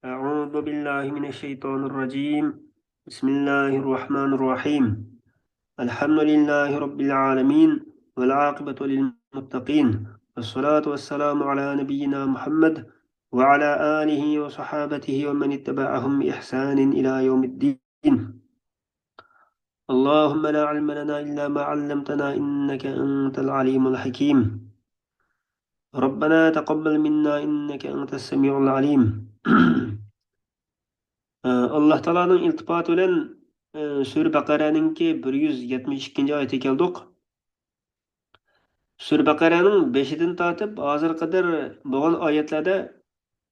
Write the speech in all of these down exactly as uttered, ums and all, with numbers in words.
أعوذ بالله من الشيطان الرجيم. بسم الله الرحمن الرحيم. الحمد لله رب العالمين، والعاقبة للمتقين، والصلاة والسلام على نبينا محمد وعلى آله وصحابته ومن اتبعهم بإحسان إلى يوم الدين. اللهم لا علم لنا إلا ما علمتنا إنك أنت العليم الحكيم. ربنا تقبل منا إنك أنت السميع العليم. ئاللاھ تائالانىڭ ئىلتىپاتى بىلەن، ئى، سۈرە بەقەرەنىڭكى بىر يۈز يەتمىش ئىككىنچى ئايىتىگە كەلدۇق. سۈرە بەقەرەنىڭ بېشىدىن تارتىپ ھازىرغا قەدەر بولغان ئايەتلەردە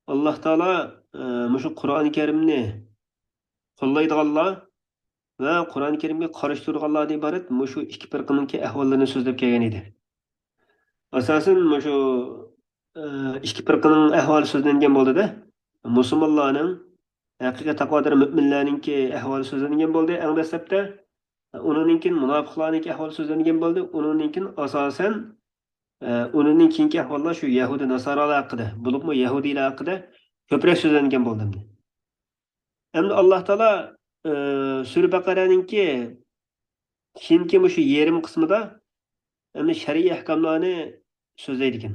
ئاللاھ تائالا، ئى، مۇشۇ قۇرئان كەرىمنى قوللايدىغانلار ۋە قۇرئان كەرىمگە قارشى تۇرىدىغانلاردىن ئىبارەت مۇشۇ ئىككى پىرقىنىڭكى ئەھۋاللىرىنى سۆزلەپ كەلگەن ئىدى. ئاساسەن مۇشۇ، ئى، ئىككى پىرقىنىڭ ئەھۋالى سۆزلەنگەن بولدى-دە. مۇسۇلمانلارنىڭ، ھەقىقىي تەقۋادار مۆمىنلەرنىڭكى ئەھۋالى سۆزلەنگەن بولدى ئەڭ دەسلەپتە. ئۇنىڭدىن كېيىن مۇناپىقلارنىڭكى ئەھۋالى سۆزلەنگەن بولدى. ئۇنىڭدىن كېيىن ئاساسەن، ئى، ئۇنىڭدىن كېيىنكى ئەھۋاللار شۇ يەھۇدىي ناسارالار ھەققىدە، بولۇپمۇ يەھۇدىيلار ھەققىدە كۆپرەك سۆزلەنگەن بولدى. ئەمدى ئاللاھ تائالا، ئى، سۈرە بەقەرەنىڭكى كېيىنكى مۇشۇ يېرىم قىسمىدا ئەمدى شەرئىي ئەھكاملارنى سۆزلەيدىكەن.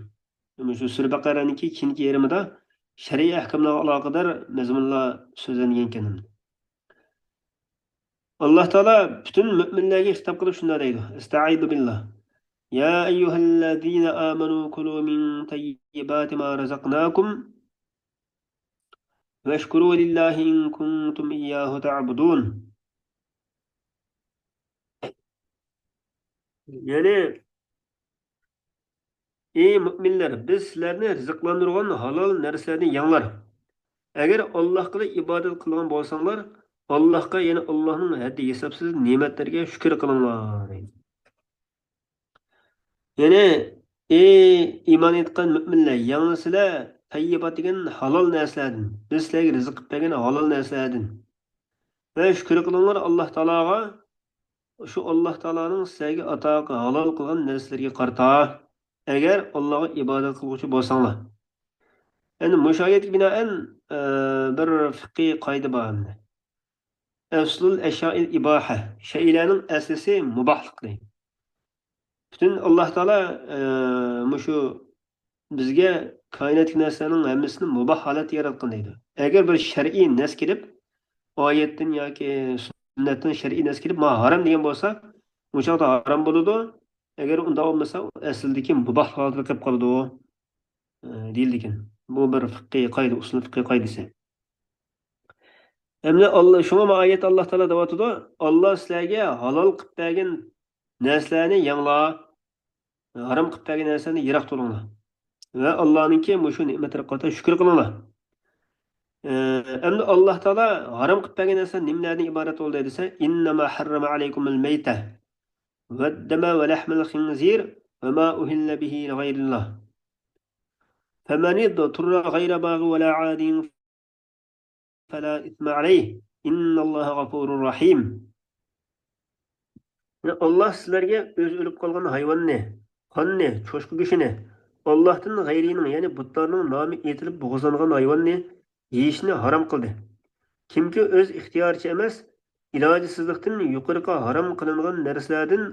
مۇشۇ سۈرە بەقەرەنىڭكى كېيىنكى يېرىمىدا شەرئىي ئەھكاملارغا ئالاقىدار مەزمۇنلار سۆزلەنگەنكەن. ئاللاھ تائالا پۈتۈن مۆمىنلەرگە خىتاب قىلىپ شۇنداق دەيدۇ: ئەستەئىزۇ بىللاھ. يا أيها الذين آمنوا كلوا من طيبات ما رزقناكم واشكروا لله إن كنتم إياه تعبدون. يەنى، ئى مۆمىنلەر، بىز سىلەرنى رىزىقلاندۇرغان ھالال نەرسىلەردىن يەڭلار. ئەگەر ئاللاھقىلا ئىبادەت قىلىدىغان بولساڭلار، ئاللاھقا، يەنى ئاللاھنىڭ ھەددى ھېسابسىز نېمەتلىرىگە شۈكۈر قىلىڭلار. يەنى، ئى ئىمان ئېيتقان مۆمىنلەر، يەڭلىسىلەر تەييىبات دېگەن ھالال نەرسىلەردىن، بىز سىلەرگە رىزىق قىلىپ بەرگەن ھالال نەرسىلەردىن. ۋە شۈكۈر قىلىڭلار ئاللاھ تائالاغا، شۇ ئاللاھ تائالانىڭ سىلەرگە ئاتا، ھالال قىلغان نەرسىلىرىگە قارىتا، ئەگەر ئاللاھقا ئىبادەت قىلغۇچى بولساڭلار. يەنى مۇشۇ ئايەتكە بىنائەن، ئە، بىر فىقھىي قائىدە بار ئەمدى. ئەسلۇل ئەشيائىل ئىباھە، شەيئىلەرنىڭ ئەسلىسى مۇباھلىق دەيدۇ. پۈتۈن ئاللاھ تائالا، ئە، مۇشۇ بىزگە كائىناتتىكى نەرسىلەرنىڭ ھەممىسىنى مۇباھ ھالەتتە ياراتقان دەيدۇ. ئەگەر بىر شەرئىي نەس كېلىپ، ئايەتتىن ياكى سۈننەتتىن شەرئىي نەس كېلىپ، مانا ھارام دېگەن بولسا، ئۇ چاغدا ھارام بولىدۇ. ئەگەر ئۇنداق بولمىسا، ئۇ ئەسلىدىكى مۇباھ ھالەتتە قېلىپ قالىدۇ، ئە، دېيىلىدىكەن. بۇ بىر فىقھىي قائىدە، ئۇسۇل فىقھىي قائىدىسى. ئەمدى ئاللا، شۇڭا بۇ ئايەت ئاللاھ تائالا دەۋاتىدۇ، ئاللا سىلەرگە ھالال قىلىپ بەرگەن نەرسىلەرنى يەڭلار، ھارام قىلىپ بەرگەن نەرسىلەردىن يىراق تۇرۇڭلار. ۋە ئاللانىڭكى مۇشۇ نېمەتلىرىگە قارىتا شۈكۈر قىلىڭلار. ئە، ئەمدى ئاللاھ تائالا ھارام قىلىپ بەرگەن نەرسىلەر نېمىلەردىن ئىبارەت بولدى دېسە، إنما حرم عليكم الميتة والدم ولحم الخنزير وما أهل به لغير الله فمن اضطر غير باغ ولا عاد فلا إثم عليه إن الله غفور رحيم. ئاللا سىلەرگە ئۆزى ئۆلۈپ قالغان ھايۋاننى، قاننى، چوشقا گۆشىنى، ئاللاھتىن غەيرىنىڭ، يەنى بۇتلارنىڭ نامى ئېيتىلىپ بوغۇزلانغان ھايۋاننى يېيىشنى ھارام قىلدى. كىمكى ئۆز ئىختىيارىچە ئەمەس، ئىلاجسىزلىقتىن يۇقىرىقى ھارام قىلىنغان نەرسىلەردىن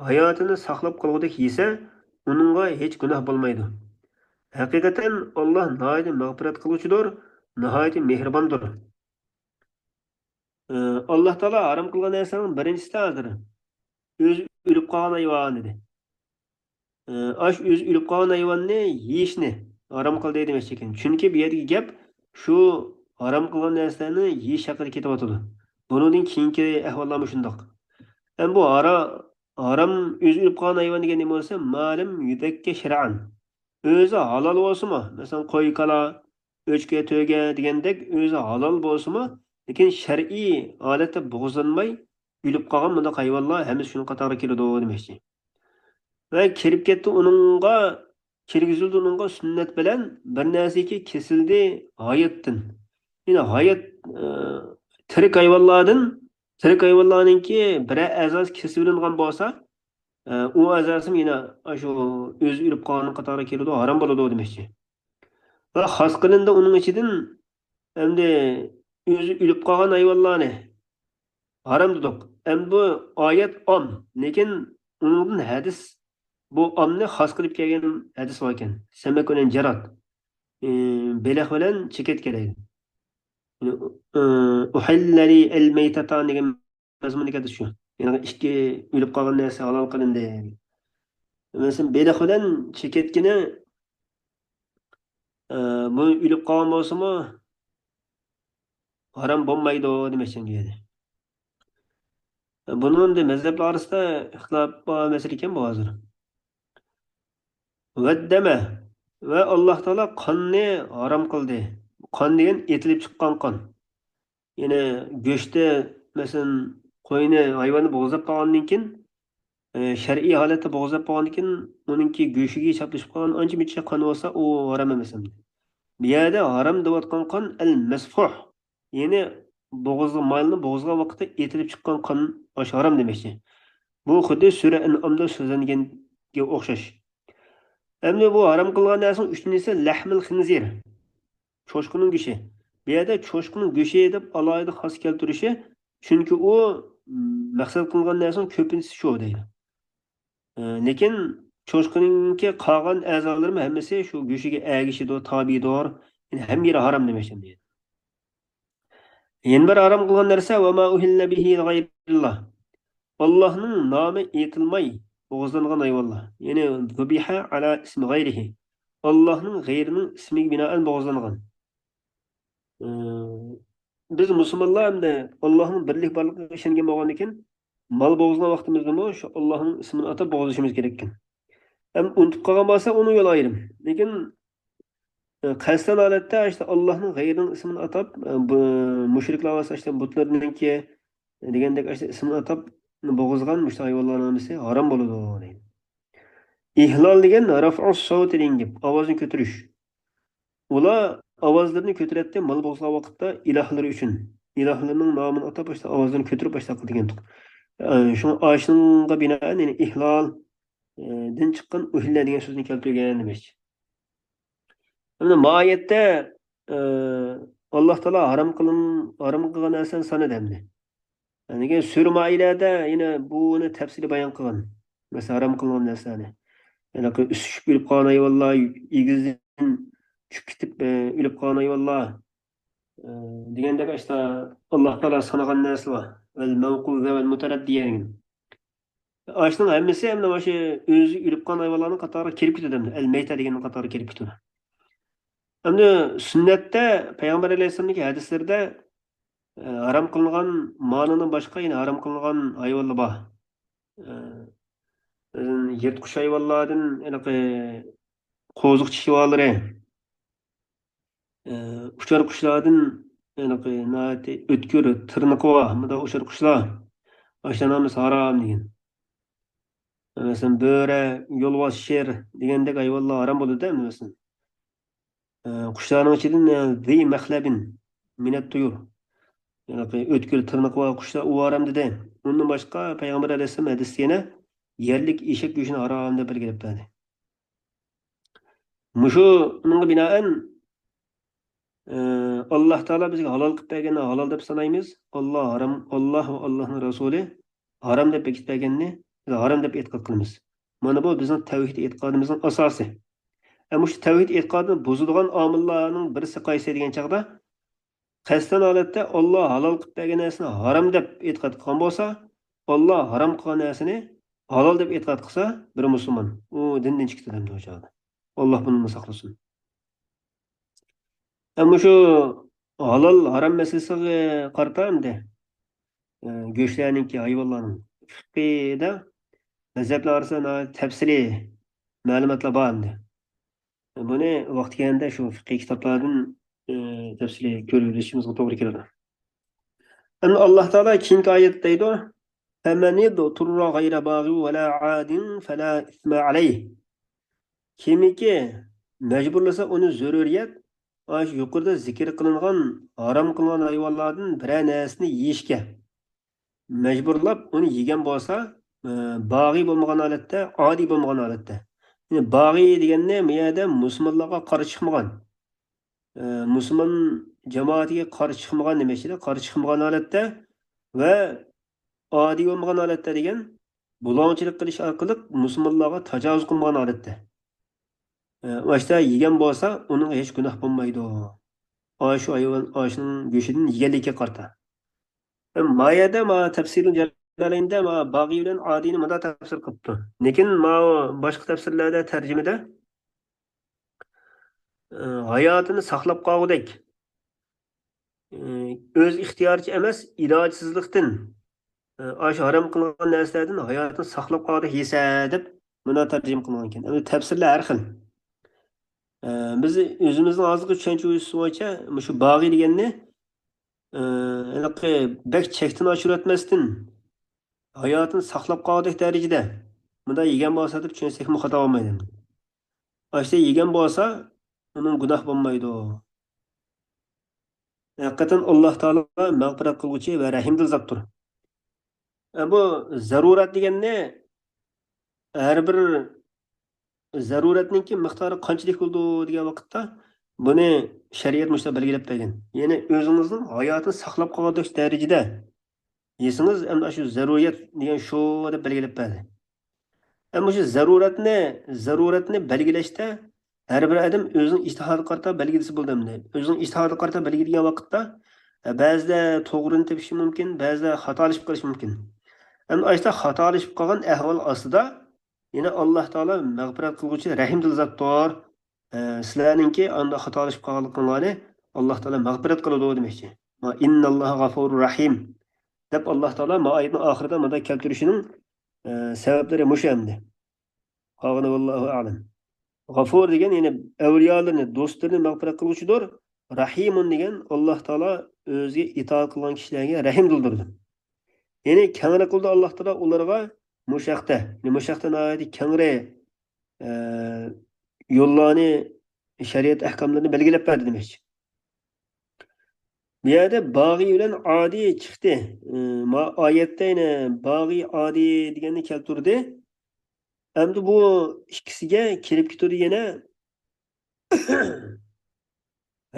ھاياتىنى ساقلاپ قالغۇدەك يېسە، ئۇنىڭغا ھېچ گۇناھ بولمايدۇ. ھەقىقەتەن ئاللا ناھايىتى مەغپىرەت قىلغۇچىدۇر، ناھايىتى مېھرىباندۇر. ئى، ئاللا تائالا ھارام قىلغان نەرسىنىڭ بىرىنچىسى ھازىر ئۆزى ئۆلۈپ قالغان ھايۋان دېدى. ئى، ئاشۇ ئۆزى ئۆلۈپ قالغان ھايۋاننى يېيىشنى ھارام قىلدى دېمەكچى ئىكەن. چۈنكى بۇ يەردىكى گەپ شۇ ھارام قىلغان نەرسىلەرنى يېيىش ھەققىدە كېتىۋاتىدۇ. بۇنىڭدىن كېيىنكى ئەھۋاللارمۇ شۇنداق. ئەمما بۇ ھارا-، ھارام ئۆزى ئۆلۈپ قالغان ھايۋان دېگەن نېمە بولسا، ما لم يذكّ شرعا. ئۆزى ھالال بولسىمۇ، مەسىلەن، قوي، كالا، ئۆچكە، تۆگە دېگەندەك ئۆزى ھالال بولسىمۇ، لېكىن شەرئىي ھالەتتە بوغۇزلانماي ئۆلۈپ قالغان بۇنداق ھايۋانلار ھەممىسى شۇنىڭ قاتارىغا كىرىدۇ دېمەكچى. ۋە كىرىپ كەتتى ئۇنىڭغا، كىرگۈزۈلدى ئۇنىڭغا سۈننەت بىلەن بىر نەرسىكى كېسىلدى ھاياتتىن. يەنى ھايات، ئى، تىرىك ھايۋانلاردىن، تىرىك ھايۋانلارنىڭكى بىرەر ئەزاسى كېسىۋېلىنغان بولسا، ئى، ئۇ ئەزاسىمۇ يەنە شۇ ئۆزى ئۆلۈپ قالغان قاتارىغا كىرىدۇ، ھارام بولىدۇ دېمەكچى. ۋە خاس قىلىندى ئۇنىڭ ئىچىدىن ئەمدى ئۆزى ئۆلۈپ قالغان ھايۋانلارنى ھارام دېدۇق. ئەمدى بۇ ئايەت ئام، لېكىن ئۇنىڭدىن ھەدىس، بۇ ئامنى خاس قىلىپ كەلگەن ھەدىس بار ئىكەن. سەمەك بىلەن جارات، ئى، بېلىق بىلەن چېكەتكە دەيدۇ. يەنى، ئى، «ئۇھىللە لىيەل مەيتەتان» دېگەن مەزمۇندىكى ھەدىس شۇ. يەنى ئىككى ئۆلۈپ قالغان نەرسە ھالال قىلىندى. مەسىلەن، بېلىق بىلەن چېكەتكىنى، ئى، بۇ ئۆلۈپ قالغان بولسىمۇ ھارام بولمايدۇ دېمەكچى بۇ يەردە. بۇنىڭدا مەزھەپلەر ئارىسىدا ئىختىلاپ بار مەسىلە ئىكەن بۇ ھازىر. ۋەددەمە، ۋە ئاللاھ تائالا قاننى ھارام قىلدى. قان دېگەن ئېتىلىپ چىققان قان. يەنى گۆشتە، مەسىلەن، قوينى، ھايۋاننى بوغۇزلاپ قالغاندىن كېيىن، ئى، شەرئىي ھالەتتە بوغۇزلاپ قالغاندىن كېيىن، ئۇنىڭكى گۆشىگە چاپلىشىپ قالغان ئانچە مۇنچە قان بولسا، ئۇ ھارام ئەمەس ئەمدى. بۇ يەردە ھارام دەۋاتقان قان ئەل مەسفۇھ، يەنى بوغۇزغا، مالنى بوغۇزلىغان ۋاقىتتا ئېتىلىپ چىققان قان، ئاشۇ ھارام دېمەكچى. بۇ خۇددى سۈرە ئەنئامدا سۆزلەنگەنگە ئوخشاش. ئەمدى بۇ ھارام قىلغان نەرسىنىڭ ئۈچىنچىسى لەھمىل خىنزىر. چوشقىنىڭ گۆشى. بۇ يەردە چوشقىنىڭ گۆشى دەپ ئالاھىدە خاس كەلتۈرۈشى، چۈنكى ئۇ، م، مەقسەت قىلغان نەرسىنىڭ كۆپىنچىسى شۇ دەيدۇ. ئە، لېكىن چوشقىنىڭكى قالغان ئەزالىرىمۇ ھەممىسى شۇ گۆشىگە ئەگىشىدۇ، تابىدۇر. يەنى ھەممە يېرى ھارام دېمەكچى. يەنە بىر ھارام قىلغان نەرسە، ۋە ما ئۇھىللە بىھى لىغەيرىللا. ئاللاھنىڭ نامى ئېيتىلماي بوغۇزلانغان ھايۋانلار. يەنى، زۇبىھە ئەلا ئىسمى غەيرىھى. ئاللاھنىڭ غەيرىنىڭ ئىسمىگە بىنائەن بوغۇزلانغان. ئى، بىز مۇسۇلمانلار ئەمدى ئاللاھنىڭ بىرلىك بارلىقىغا ئىشەنگەن بولغاندىكىن، مال بوغۇزلىغان ۋاقتىمىزدىمۇ شۇ ئاللاھنىڭ ئىسمىنى ئاتاپ بوغۇزلىشىمىز كېرەككەن. ئەمدى ئۇنتۇپ قالغان بولسا، ئۇنىڭ يولى ئايرىم. لېكىن، ئى، قەستەن ھالەتتە ئىشتە ئاللاھنىڭ غەيرىنىڭ ئىسمىنى ئاتاپ، ئى، بۇ مۇشرىكلار بولسا ئىشتە بۇتلىرىنىڭكى دېگەندەك ئىشتە ئىسمىنى ئاتاپ بوغۇزلىغان مۇشۇ ھايۋانلارنىڭ ھەممىسى ھارام بولىدۇ دەيدۇ. ئىھلال دېگەن رەفئۇ سەۋتى دېگەن گەپ، ئاۋازنى كۆتۈرۈش. ئۇلار ئاۋازلىرىنى كۆتۈرەتتى مال بوغۇزلىغان ۋاقىتتا ئىلاھلىرى ئۈچۈن. ئىلاھلىرىنىڭ نامىنى ئاتاپ، ئاشتا ئاۋازلىرىنى كۆتۈرۈپ ئاشتا قىلدى دېگەنتۇق. ئە، شۇڭا ئاشۇنىڭغا بىنائەن، يەنى ئىھلال، ئە، دىن چىققان ئۇھىللە دېگەن سۆزنى كەلتۈرگەن دېمەكچى. ئەمدى ما ئايەتتە، ئە، ئاللاھ تائالا ھارام قىلىن-، ھارام قىلغان نەرسىلەرنى سانىدى ئەمدى. يەنى سۈرە مائىدەدە يەنە بۇنى تەپسىلىي بايان قىلغان. مەسىلەن، ھارام قىلىنغان نەرسىلەرنى. يەنى ئۈسۈشۈپ ئۆلۈپ قالغان ھايۋانلار، ئېگىزدىن چۈشۈپ كېتىپ، ئە، ئۆلۈپ قالغان ھايۋانلار، ئە، دېگەندەك ئاشتا ئاللاھ تائالا سانىغان نەرسە بار. ۋەل مەۋقۇزە ۋەل مۇتەرەددىيە دېگەن. ئاشۇنىڭ ھەممىسى ئەمدى ماشۇ ئۆزى ئۆلۈپ قالغان ھايۋانلارنىڭ قاتارىغا كىرىپ كېتىدۇ ئەمدى. ئەل مەيتە دېگەننىڭ قاتارىغا كىرىپ كېتىدۇ. ئەمدى سۈننەتتە پەيغەمبەر ئەلەيھىسسالامنىڭكى ھەدىسلىرىدە، ئە، ھارام قىلىنغان مالىدىن باشقا يەنە ھارام قىلىنغان ھايۋانلار بار. ئە، يىرتقۇچ ھايۋانلاردىن ھېلىقى قوزۇق چىشى بارلىرى، ئە، ئۇچار قۇشلاردىن ھېلىقى ناھايىتى ئۆتكۈر تىرنىقى بار، مۇنداق ئۇچار قۇشلار، ئاشۇلارنىڭ ھەممىسى ھارام دېگەن. مەسىلەن، بۆرە، يولۋاس، شىر دېگەندەك ھايۋانلار ھارام بولىدۇ ئەمدى مەسىلەن. ئە، قۇشلارنىڭ ئىچىدىن، ئە، ذى مخلب من الطير. يەنى ئۆتكۈر تىرنىقى بار قۇشلار ئۇ ھارام دېدى. ئۇندىن باشقا پەيغەمبەر ئەلەيھىسسالام ھەدىستە يەنە يەرلىك ئېشەك گۆشىنى ھارام دەپ بەلگىلەپ بەردى. مۇشۇنىڭغا بىنائەن، ئە، ئاللاھ تائالا بىزگە ھالال قىلىپ بەرگەننى ھالال دەپ سانايمىز. ئاللاھ ھارام، ئاللاھ ۋە ئاللاھنىڭ رەسۇلى ھارام دەپ بېكىتىپ بەرگەننى بىز ھارام دەپ ئېتىقاد قىلىمىز. مانا بۇ بىزنىڭ تەۋھىد ئېتىقادىمىزنىڭ ئاساسى. ئە، مۇشۇ تەۋھىد ئېتىقادىنى بۇزىدىغان ئامىللارنىڭ بىرسى قايسى دېگەن چاغدا، قەستەن ھالەتتە ئاللاھ ھالال قىلىپ بەرگەن نەرسىنى ھارام دەپ ئېتىقاد قىلغان بولسا، ئاللاھ ھارام قىلغان نەرسىنى ھالال دەپ ئېتىقاد قىلسا، بىر مۇسۇلمان ئۇ دىندىن چىقىدۇ ئەمدى ئۇ چاغدا. ئاللاھ بۇنىڭدىن ساقلىسۇن. ئەمما شۇ ھالال ھارام مەسىلىسىگە قارىتا ئەمدى، ئە، گۆشلەرنىڭكى، ھايۋانلارنىڭ فىقھىدا مەزھەپلەر ئارىسىدا ناھايىتى تەپسىلىي مەلۇماتلار بار ئەمدى. بۇنى ۋاقتى كەلگەندە شۇ فىقھىي كىتابلاردىن، ئە، تەپسىلىي كۆرۈۋېلىشىمىزغا توغرا كېلىدۇ. ئەمدى ئاللاھ تائالا كېيىنكى ئايەتتە دەيدۇ، فَمَنِ اضْطُرَّ غَيْرَ بَاغٍ وَلَا عَادٍ فَلَا إِثْمَ عَلَيْهِ. كىمكى مەجبۇرلىسا ئۇنى زۆرۈرىيەت، ئاشۇ يۇقىرىدا زىكىر قىلىنغان ھارام قىلىنغان ھايۋانلاردىن بىرەر نەرسىنى يېيىشكە مەجبۇرلاپ ئۇنى يېگەن بولسا، ئە، باغىي بولمىغان ھالەتتە، ئادىي بولمىغان ھالەتتە. يەنى باغىي دېگەننى بۇ يەردە مۇسۇلمانلارغا قارشى چىقمىغان، ئە، مۇسۇلمان جامائىتىگە قارشى چىقمىغان، نېمە ئىچىدە قارشى چىقمىغان ھالەتتە ۋە ئادىي بولمىغان ھالەتتە دېگەن، بۇلاڭچىلىق قىلىش ئارقىلىق مۇسۇلمانلارغا تاجاۋۇز قىلمىغان ھالەتتە. ئە، ئاشتا يېگەن بولسا، ئۇنىڭغا ھېچ گۇناھ بولمايدۇ. ئاشۇ ھايۋان، ئاشنىڭ گۆشىدىن يېگەنلىكىگە قارىتا. ما يەردە، ما تەپسىرىل جالالەيندە، ما باغىي بىلەن ئادىينى مۇنداق تەپسىر قىلىپتۇ. لېكىن ما باشقا تەپسىرلەردە، تەرجىمىدە، ئە، ھاياتىنى ساقلاپ قالغۇدەك، ئە، ئۆز ئىختىيارىچە ئەمەس، ئىلاجسىزلىقتىن، ئە، ئاشۇ ھارام قىلغان نەرسىلەردىن ھاياتىنى ساقلاپ قالغۇدەك يېسە دەپ مۇنداق تەرجىمە قىلغان ئىكەن. ئەمدى تەپسىرلەر ھەر خىل. ئە، بىز ئۆزىمىزنىڭ ھازىرقى چۈشەنچە بويىچە مۇشۇ باغىي دېگەننى، ئە، ھېلىقى بەك چەكتىن ئاشۇرۇۋەتمەستىن، ھاياتىنى ساقلاپ قالغۇدەك دەرىجىدە مۇنداق يېگەن بولسا دەپ چۈشەنسەكمۇ خاتا بولمايدۇ. ئاشۇنداق يېگەن بولسا، ئۇنىڭ گۇناھ بولمايدۇ. ھەقىقەتەن ئاللاھ تائالا مەغپىرەت قىلغۇچى ۋە رەھىمدىل زاتتۇر. ئە، بۇ زەرۇرەت دېگەننى ھەر بىر زەرۇرەتنىڭكى مىقدارى قانچىلىك بولىدۇ دېگەن ۋاقىتتا، بۇنى شەرىئەت مۇشۇنداق بەلگىلەپ بەرگەن. يەنى ئۆزىڭىزنىڭ ھاياتىنى ساقلاپ قالغۇدەك دەرىجىدە يېسىڭىز، ئەمدى شۇ زەرۇرىيەت دېگەن شۇ دەپ بەلگىلەپ بەردى. ئەمما شۇ زەرۇرەتنى، زەرۇرەتنى بەلگىلەشتە ھەر بىر ئادەم ئۆزىنىڭ ئىجتىھادىغا قارىتا بەلگىلىسە بولىدۇ ئەمدى. ئۆزىنىڭ ئىجتىھادىغا قارىتا بەلگىلىگەن ۋاقىتتا، بەزىدە توغرىنى تېپىشى مۇمكىن، بەزىدە خاتالىشىپ قېلىشى مۇمكىن. ئەمدى ئاشۇنداق خاتالىشىپ قالغان ئەھۋال ئاستىدا يەنە ئاللاھ تائالا مەغپىرەت قىلغۇچى، رەھىمدىل زاتتۇر. ئە، سىلەرنىڭكى ئانداق خاتالىشىپ قالغانلىقىڭلارنى ئاللاھ تائالا مەغپىرەت قىلىدۇ دېمەكچى. ئىنناللاھا غەفۇرۇر رەھىم دەپ ئاللاھ تائالا ما ئايەتنىڭ ئاخىرىدا مۇنداق كەلتۈرۈشىنىڭ، ئە، سەۋەبلىرى مۇشۇ ئەمدى. قالغىنى ۋاللاھۇ ئەلەم. غەفۇر دېگەن يەنى ئەۋلىيالىرىنى، دوستلىرىنى مەغپىرەت قىلغۇچىدۇر. رەھىمۇن دېگەن ئاللاھ تائالا ئۆزىگە ئىتائەت قىلغان كىشىلەرگە رەھىمدىلدۇر. يەنى كەڭرى قىلدى ئاللاھ تائالا ئۇلارغا مۇشۇ ھەقتە. يەنى مۇشۇ ھەقتە ناھايىتى كەڭرى، ئە، يوللارنى، شەرىئەت ئەھكاملىرىنى بەلگىلەپ بەردى دېمەكچى. بۇ يەردە باغىي بىلەن ئادىي چىقتى. ئە، ما ئايەتتە يەنە باغىي، ئادىي دېگەننى كەلتۈردى. ئەمدى بۇ ئىككىسىگە كىرىپ كېتىدۇ يەنە.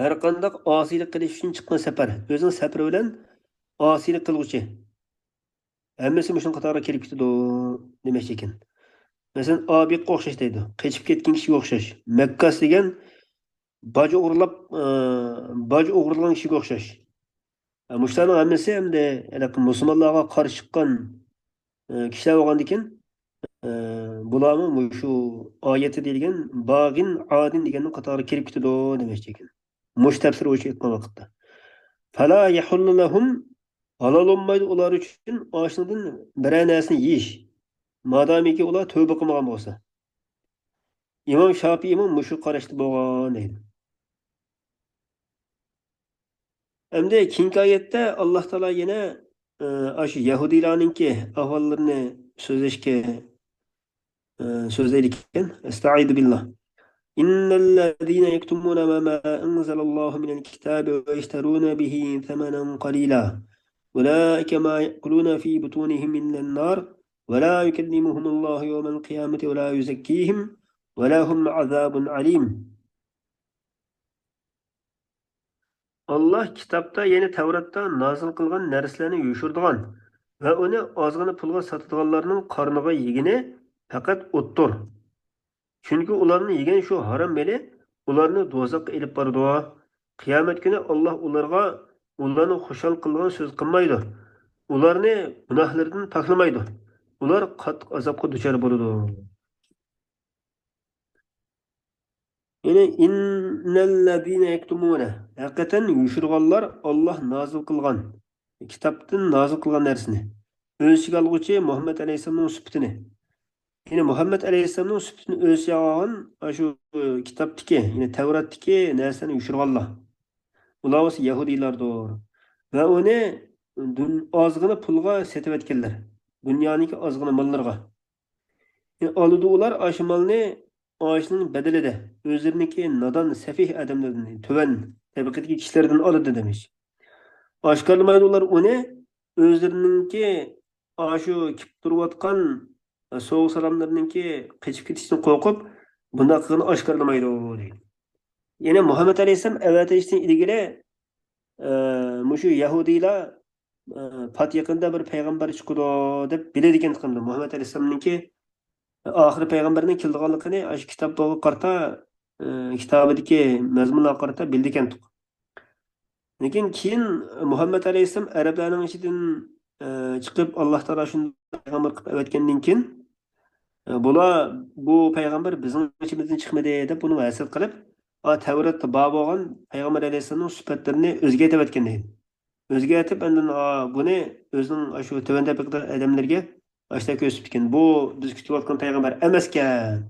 ھەر قانداق ئاسىيلىق قىلىش ئۈچۈن چىققان سەپەر، ئۆزىنىڭ سەپىرى بىلەن ئاسىيلىق قىلغۇچى، ھەممىسى مۇشۇنىڭ قاتارىغا كىرىپ كېتىدۇ دېمەكچى ئىكەن. مەسىلەن، ئابىققا ئوخشاش دەيدۇ، قېچىپ كەتكەن كىشىگە ئوخشاش. مەككاس دېگەن باج ئوغرىلاپ، ئە، باج ئوغرىلىغان كىشىگە ئوخشاش. ئە، مۇشۇلارنىڭ ھەممىسى ئەمدى ھېلىقى مۇسۇلمانلارغا قارشى چىققان، ئە، كىشىلەر بولغاندىكىن، ئە، بۇلارمۇ مۇشۇ ئايەتتە دېيىلگەن باغىن ئادىن دېگەننىڭ قاتارىغا كىرىپ كېتىدۇ دېمەكچى ئىكەن. مۇشۇ تەپسىر بويىچە ئېيتقان ۋاقىتتا. فلا يحل لهم، ھالال بولمايدۇ ئۇلار ئۈچۈن ئاشۇنىڭدىن بىرەر نەرسىنى يېيىش. مادامىكى ئۇلار تۆبە قىلمىغان بولسا. ئىمام شاپىئىمۇ مۇشۇ قاراشتا بولغان دەيدۇ. ئەمدى كېيىنكى ئايەتتە ئاللاھ تائالا يەنە، ئە، ئاشۇ يەھۇدىيلارنىڭكى ئەھۋاللىرىنى سۆزلەشكە، ئە، سۆزلەيدىكەن. ئەستەئىزۇ بىللاھ. إن الذين يكتمون ما أنزل الله من الكتاب ويشترون به ثمنا قليلا أولئك ما يأكلون في بطونهم إلا النار ولا يكلمهم الله يوم القيامة ولا يزكيهم ولهم عذاب أليم. ئاللاھ كىتابتا، يەنى تەۋراتتا نازىل قىلغان نەرسىلەرنى يوشۇرىدىغان ۋە ئۇنى ئازغىنە پۇلغا ساتىدىغانلارنىڭ قارنىغا يېگىنى پەقەت ئوتتۇر. چۈنكى ئۇلارنىڭ يېگەن شۇ ھارام مېلى ئۇلارنى دوزاخقا ئېلىپ بارىدۇ. قىيامەت كۈنى ئاللاھ ئۇلارغا ئۇلارنى خۇشال قىلىدىغان سۆز قىلمايدۇ. ئۇلارنى گۇناھلىرىدىن پاكلىمايدۇ. ئۇلار قاتتىق ئازابقا دۇچار بولىدۇ. يەنى، إن الذين يكتمون، ھەقىقەتەن يوشۇرغانلار ئاللاھ نازىل قىلغان، كىتابتىن نازىل قىلغان نەرسىنى ئۆز ئىچىگە ئالغۇچى مۇھەممەد ئەلەيھىسسالامنىڭ سۈپىتىنى. يەنى مۇھەممەد ئەلەيھىسسالامنىڭ سۈپىتىنى ئۆز ئىچىگە ئالغان ئاشۇ كىتابتىكى، يەنى تەۋراتتىكى نەرسىلەرنى يوشۇرغانلار. ئۇلار بولسا يەھۇدىيلاردۇر. ۋە ئۇنى دۇن-، ئازغىنە پۇلغا سېتىۋەتكەنلەر. دۇنيانىڭكى ئازغىنە ماللىرىغا. يەنى ئالىدۇ ئۇلار ئاشۇ مالنى ئاشۇنىڭ بەدىلىدە ئۆزلىرىنىڭكى نادان، سەفىھ ئادەملەردىن، تۆۋەن تەبىقىدىكى كىشىلەردىن ئالىدۇ دېمەكچى. ئاشكارىلىمايدۇ ئۇلار ئۇنى ئۆزلىرىنىڭكى ئاشۇ كېلىپ تۇرۇۋاتقان سوۋغا سالاملىرىنىڭكى قېچىپ كېتىشىدىن قورقۇپ، بۇنداق قىلغىنى ئاشكارىلىمايدۇ دەيدۇ. يەنى مۇھەممەد ئەلەيھىسسالام ئەۋەتىلىشتىن ئىلگىرى، ئە، مۇشۇ يەھۇدىيلار، ئە، پات يېقىندا بىر پەيغەمبەر چىقىدۇ دەپ بىلىدىكەن تۇغۇلدى. مۇھەممەد ئەلەيھىسسالامنىڭكى ئاخىرى پەيغەمبەرنىڭ كېلىدىغانلىقىنى ئاشۇ كىتابلارغا قارىتا، ئە، كىتابىدىكى مەزمۇنلارغا قارىتا بىلىدىكەن تۇق. لېكىن كېيىن مۇھەممەد ئەلەيھىسسالام ئەرەبلەرنىڭ ئىچىدىن، ئە، چىقىپ، ئاللا تائالا شۇنداق پەيغەمبەر قىلىپ ئەۋەتكەندىن كېيىن، ئە، بۇلار، «بۇ پەيغەمبەر بىزنىڭ ئىچىمىزدىن چىقمىدى» دەپ، بۇنىڭغا ھەسەت قىلىپ، ئا، تەۋراتتا بار بولغان پەيغەمبەر ئەلەيھىسسالامنىڭ سۈپەتلىرىنى ئۆزگەرتىۋەتكەن دەيدۇ. ئۆزگەرتىپ، ئاندىن، ئا، بۇنى ئۆزىنىڭ ئاشۇ تۆۋەن تەبىقىدىكى ئادەملىرىگە ئاشۇنداق كۆرسىتىپتىكەن. «بۇ بىز كۈتۈۋاتقان پەيغەمبەر ئەمەسكەن»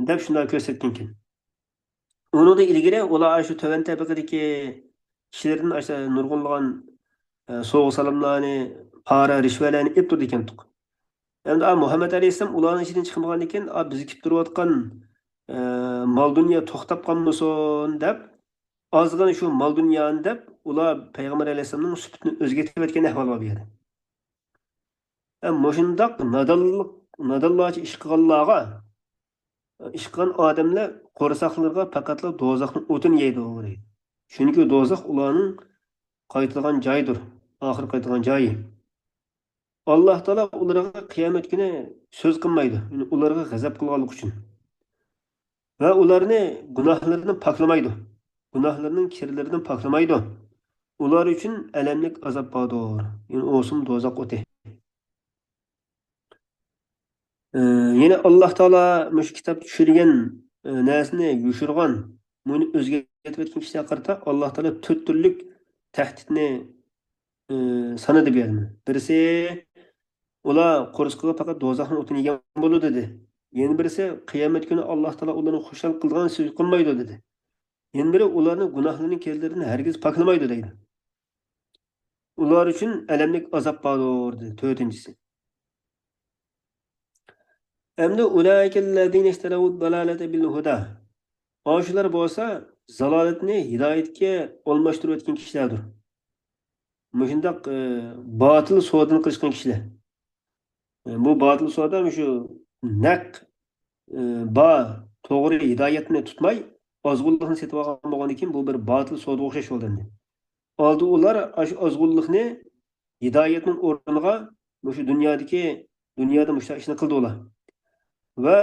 دەپ شۇنداق كۆرسەتكەنكەن. ئۇنىڭدىن ئىلگىرى ئۇلار ئاشۇ تۆۋەن تەبىقىدىكى كىشىلەردىن ئاشۇ نۇرغۇنلىغان، ئە، سوۋغا-سالاملارنى، پارا، رىشۋەلەرنى ئېلىپ تۇرىدىكەن تۇق. ئەمدى، ئا، مۇھەممەد ئەلەيھىسسالام ئۇلارنىڭ ئىچىدىن چىقمىغاندىكىن، ئا، بىز كېلىپ تۇرۇۋاتقان، ئە، مال-دۇنيا توختاپ قالمىسۇن دەپ، ئازغىنە شۇ مال-دۇنيانى دەپ، ئۇلار پەيغەمبەر ئەلەيھىسسالامنىڭ سۈپىتىنى ئۆزگەرتىۋەتكەن ئەھۋال بار بۇ يەردە. ھەم مۇشۇنداق نادانلىق، نادانلارچە ئىش قىلغانلارغا، ئىش قىلغان ئادەملەر قورساقلىرىغا پەقەتلا دوزاخنىڭ ئوتىنى يەيدۇ، دەيدۇ. چۈنكى دوزاخ ئۇلارنىڭ قايتىدىغان جايىدۇر، ئاخىر قايتىدىغان جايى. ئاللا تائالا ئۇلارغا قىيامەت كۈنى سۆز قىلمايدۇ، يەنى ئۇلارغا غەزەپ قىلغانلىقى ئۈچۈن. ۋە ئۇلارنى گۇناھلىرىدىن پاكلىمايدۇ. گۇناھلىرىنىڭ كىرلىرىدىن پاكلىمايدۇ. ئۇلار ئۈچۈن ئەلەملىك ئازاب باردۇر. يەنى ئوسۇم دوزاخ ئوتى. ئى، يەنى ئاللا تائالا مۇشۇ كىتاب چۈشۈرگەن، ئى، نەرسىنى يوشۇرغان، بۇنى ئۆزگەرتىۋەتكەن كىشىلەرگە قارىتا ئاللا تائالا تۆت تۈرلۈك تەھدىتنى، ئى، سانىدى بۇ يەردە. بىرسى، ئۇلار قورسىقىغا پەقەت دوزاخنىڭ ئوتىنى يېگەن بولىدۇ، دېدى. يەنە بىرسى، قىيامەت كۈنى ئاللا تائالا ئۇلارنى خۇشال قىلىدىغان سۆز قىلمايدۇ، دېدى. يەنە بىرى، ئۇلارنى گۇناھلىرىنىڭ كىرلىرىدىن ھەرگىز پاكلىمايدۇ، دەيدۇ. ئۇلار ئۈچۈن ئەلەملىك ئازاب باردۇر، دېدى. تۆتىنچىسى. ئەمدى، ئۇلائىكەللەزىنە ئىشتەرەۋۇد دالالەتە بىل ھۇدا. ئاشۇلار بولسا زالالەتنى ھىدايەتكە ئالماشتۇرۇۋەتكەن كىشىلەردۇر. مۇشۇنداق، ئى، باتىل سودىنى قىلىشقان كىشىلەر. ئى، بۇ باتىل سودا مۇشۇ نەق، ئى، بار، توغرا ھىدايەتنى تۇتماي، ئازغۇنلۇقنى سېتىۋالغان بولغاندىن كېيىن، بۇ بىر باتىل سودىغا ئوخشاش بولدى ئەمدى. ئالدى ئۇلار ئاشۇ ئازغۇنلۇقنى ھىدايەتنىڭ ئورنىغا مۇشۇ دۇنيادىكى، دۇنيادا مۇشۇنداق ئىشنى قىلدى ئۇلار. ۋە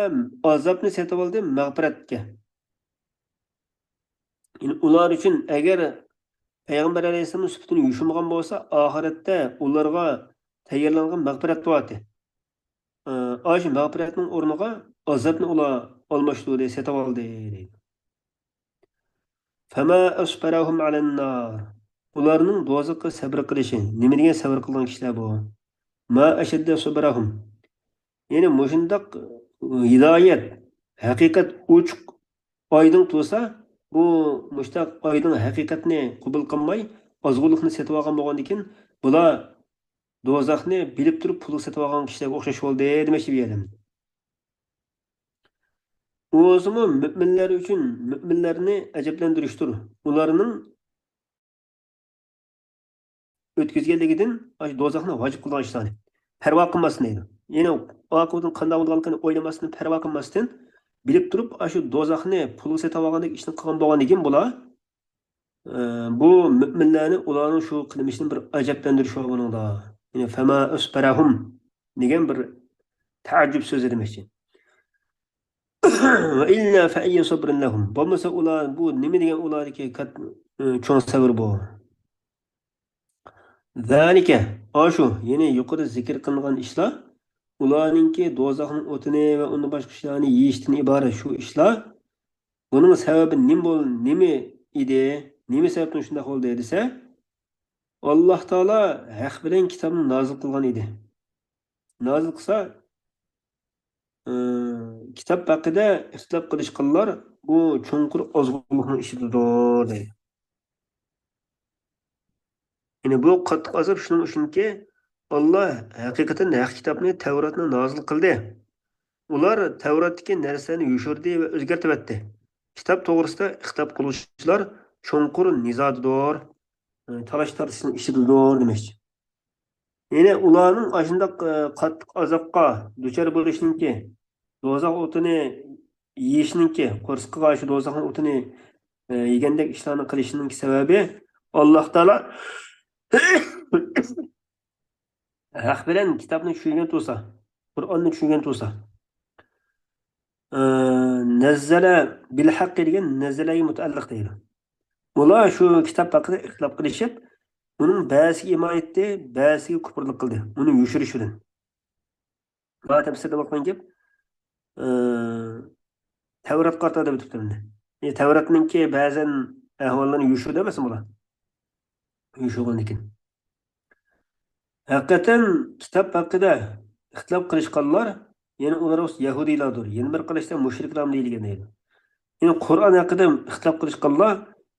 ئازابنى سېتىۋالدى مەغپىرەتكە. يەنى ئۇلار ئۈچۈن ئەگەر پەيغەمبەر ئەلەيھىسسالامنىڭ سۈپىتىنى يوشۇرمىغان بولسا، ئاخىرەتتە ئۇلارغا تەييارلانغان مەغپىرەت بارتى. ئاشۇ مەغپىرەتنىڭ ئورنىغا ئازابنى ئۇلار ئالماشتۇردى، سېتىۋالدى، دەيدۇ. فما أصبرهم على النار. ئۇلارنىڭ دوزاخقا سەبرى قىلىشى، نېمە دېگەن سەۋر قىلغان كىشىلەر بۇ؟ ما أشد صبرهم. يەنى مۇشۇنداق ھىدايەت، ھەقىقەت ئوچۇق، ئايدىڭ تۇرسا، بۇ مۇشتاق ئايدىڭ ھەقىقەتنى قوبۇل قىلماي، ئازغۇنلۇقنى سېتىۋالغان بولغاندىكىن، بۇلار دوزاخنى بىلىپ تۇرۇپ پۇلغا سېتىۋالغان كىشىلەرگە ئوخشاش بولدى دېمەكچى بۇ يەردە. ئۇ بولسىمۇ مۆمىنلەر ئۈچۈن، مۆمىنلەرنى ئەجەبلەندۈرۈشتۇر. ئۇلارنىڭ ئۆتكۈزگەنلىكىدىن ئاشۇ دوزاخنى ۋاجىپ قىلىدىغان ئىشلارنى پەرۋا قىلماستىن دەيدۇ. يەنى ئاقىۋىتىنىڭ قانداق بولىدىغانلىقىنى ئويلىماستىن، پەرۋا قىلماستىن، بىلىپ تۇرۇپ ئاشۇ دوزاخنى پۇلغا سېتىۋالغاندەك ئىشنى قىلغان بولغاندىكىن بۇلار، ئە، بۇ مۆمىنلەرنى ئۇلارنىڭ شۇ قىلمىشىدىن بىر ئەجەبلەندۈرۈش بار بۇنىڭدا. يەنى فما أصبرهم دېگەن بىر تەئەججۈپ سۆزى دېمەكچى. وإلا فأي صبر لهم. بولمىسا ئۇلار، بۇ نېمە دېگەن ئۇلاردىكى كات-، چوڭ سەۋر بۇ. ذلك، ئاشۇ، يەنى يۇقىرىدا زىكىر قىلىنغان ئىشلار، ئۇلارنىڭكى دوزاخنىڭ ئوتىنى ۋە ئۇندىن باشقا ئىشلارنى يېيىشتىن ئىبارەت شۇ ئىشلار. بۇنىڭ سەۋەبى نېمە بول-، نېمە ئىدى؟ نېمە سەۋەبتىن شۇنداق بولدى دېسە، ئاللا تائالا ھەق بىلەن كىتابنى نازىل قىلغان ئىدى. نازىل قىلسا، ئى، كىتاب ھەققىدە ئىختىلاپ قىلىشقانلار بۇ چوڭقۇر ئازغۇنلۇقنىڭ ئىچىدىدۇر، دەيدۇ. يەنى بۇ قاتتىق ئازاب شۇنىڭ ئۈچۈنكى، ئاللا ھەقىقەتەن ھەق كىتابنى، تەۋراتنى نازىل قىلدى. ئۇلار تەۋراتتىكى نەرسىلەرنى يوشۇردى ۋە ئۆزگەرتىۋەتتى. كىتاب توغرىسىدا ئىختىلاپ قىلغۇچىلار چوڭقۇر نىزادىدۇر، تالاش-تارتىشنىڭ ئىچىدىدۇر دېمەكچى. يەنى ئۇلارنىڭ ئاشۇنداق، ئە، قاتتىق ئازابقا دۇچار بولۇشنىڭكى، دوزاخ ئوتىنى يېيىشنىڭكى، قورسىقىغا شۇ دوزاخنىڭ ئوتىنى ئە، يېگەندەك ئىشلارنى قىلىشنىڭ سەۋەبى، ئاللاھ تائالا ھەق بىلەن كىتابنى چۈشۈرگەن تۇرسا، قۇرئاننى چۈشۈرگەن تۇرسا. ئە، نەززەلە بىل ھەققى دېگەن نەززەلەگە مۇتەئەللىق دەيدۇ. بۇلار شۇ كىتاب ھەققىدە ئىختىلاپ قىلىشىپ، ئۇنىڭ بەزىسىگە ئىمان ئېيتتى، بەزىسىگە كۇپۇرلۇق قىلدى. ئۇنى يوشۇرۇش بىلەن. مانا تەپسىردە بولغان گەپ، ئى، تەۋراتقا قارىتا دەپ ئۆتۈپتۇ ئەمدى. ئى، تەۋراتنىڭكى بەزەن ئەھۋاللىرىنى يوشۇردى ئەمەسمۇ بۇلار؟ يوشۇرغاندىكىن. ھەقىقەتەن كىتاب ھەققىدە ئىختىلاپ قىلىشقانلار، يەنى ئۇلار يەھۇدىيلاردۇر، يەنە بىر قاراشتا مۇشرىكلارمۇ دېيىلگەن دەيدۇ. يەنى قۇرئان ھەققىدە ئىختىلاپ قىلىشقانلار،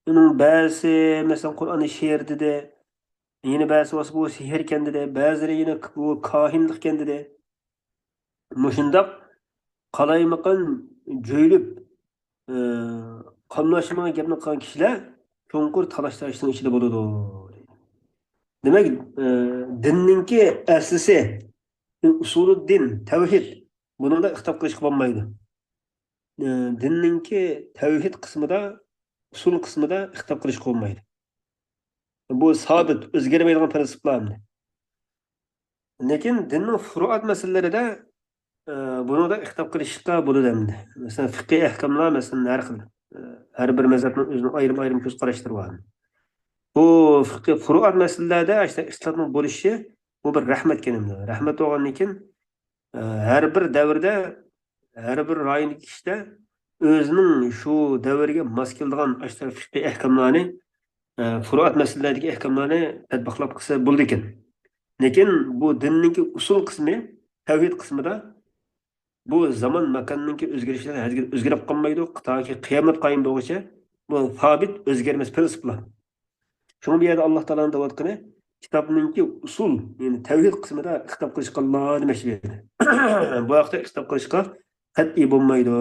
ئۇنىڭ بەزىسى، مەسىلەن، قۇرئاننى شېئىر دېدى، يەنە بەزىسى بولسا بۇ سېھىركەن دېدى، بەزىلىرى يەنە بۇ كاھىنلىقكەن دېدى. مۇشۇنداق قالايمىقان جۆيلۈپ، ئى، قاملاشمىغان گەپنى قىلغان كىشىلەر چوڭقۇر تالاش-تارتىشنىڭ ئىچىدە بولىدۇ. دېمەك، ئى، دىننىڭكى ئەسلىسى، ئۇسۇلۇددىن، تەۋھىد، بۇنىڭدا ئىختىلاپ قىلىشقا بولمايدۇ. ئى، دىننىڭكى تەۋھىد قىسمىدا، ئۇسۇل قىسمىدا ئىختىلاپ قىلىشقا بولمايدۇ. بۇ سابىت، ئۆزگەرمەيدىغان پىرىنسىپلار ئەمدى. لېكىن دىننىڭ فۇرۇئات مەسىلىلىرىدە، ئە، بۇنىڭدا ئىختىلاپ قىلىشقا بولىدۇ ئەمدى. مەسىلەن، فىقھىي ئەھكاملار، مەسىلەن، ھەر خىل، ئە، ھەر بىر مەزھەپنىڭ ئۆزىنىڭ ئايرىم-ئايرىم كۆز قاراشلىرى بار. بۇ فىقھىي فۇرۇئات مەسىلىلەردە ئىشتە ئىختىلاپنىڭ بولۇشى، بۇ بىر رەھمەتكەن ئەمدى. رەھمەت بولغاندىن كېيىن، ئە، ھەر بىر دەۋردە، ھەر بىر رايوندىكى كىشىلەر ئۆزىنىڭ شۇ دەۋرگە ماس كېلىدىغان ئاشۇ فىقھىي ئەھكاملارنى، ئە، فۇرۇئات مەسىلىلەردىكى ئەھكاملارنى تەتبىقلاپ قىلسا بولىدىكەن. لېكىن بۇ دىننىڭكى ئۇسۇل قىسمى، تەۋھىد قىسمىدا بۇ زامان ماكاننىڭكى ئۆزگىرىشلىرى ھەرگىز ئۆزگىرىپ قالمايدۇ. تاكى قىيامەت قايىم بولغۇچە بۇ سابىت، ئۆزگەرمەس پىرىنسىپلار. شۇڭا بۇ يەردە ئاللاھ تائالانىڭ دەۋاتقىنى، كىتابنىڭكى ئۇسۇل، يەنى تەۋھىد قىسمىدا ئىختىلاپ قىلىشقانلار دېمەكچى بۇ يەردە. بۇ ھەقتە ئىختىلاپ قىلىشقا قەتئىي بولمايدۇ.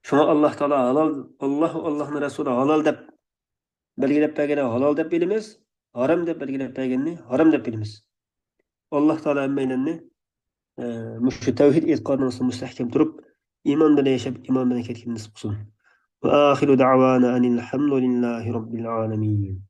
شۇڭا ئاللاھ تائالا ھالال، ئاللاھ ۋە ئاللاھنىڭ رەسۇلى ھالال دەپ بەلگىلەپ بەرگەننى ھالال دەپ بىلىمىز، ھارام دەپ بەلگىلەپ بەرگەننى ھارام دەپ بىلىمىز. ئاللاھ تائالا ھەممەيلەننى، ئە، مۇشۇ تەۋھىد ئېتىقادىنىڭ ئۈستىدە مۇستەھكەم تۇرۇپ، ئىمان بىلەن ياشاپ، ئىمان بىلەن كەتكىنى نېسىپ قىلسۇن. وآخر دعوانا أن الحمد لله رب العالمين.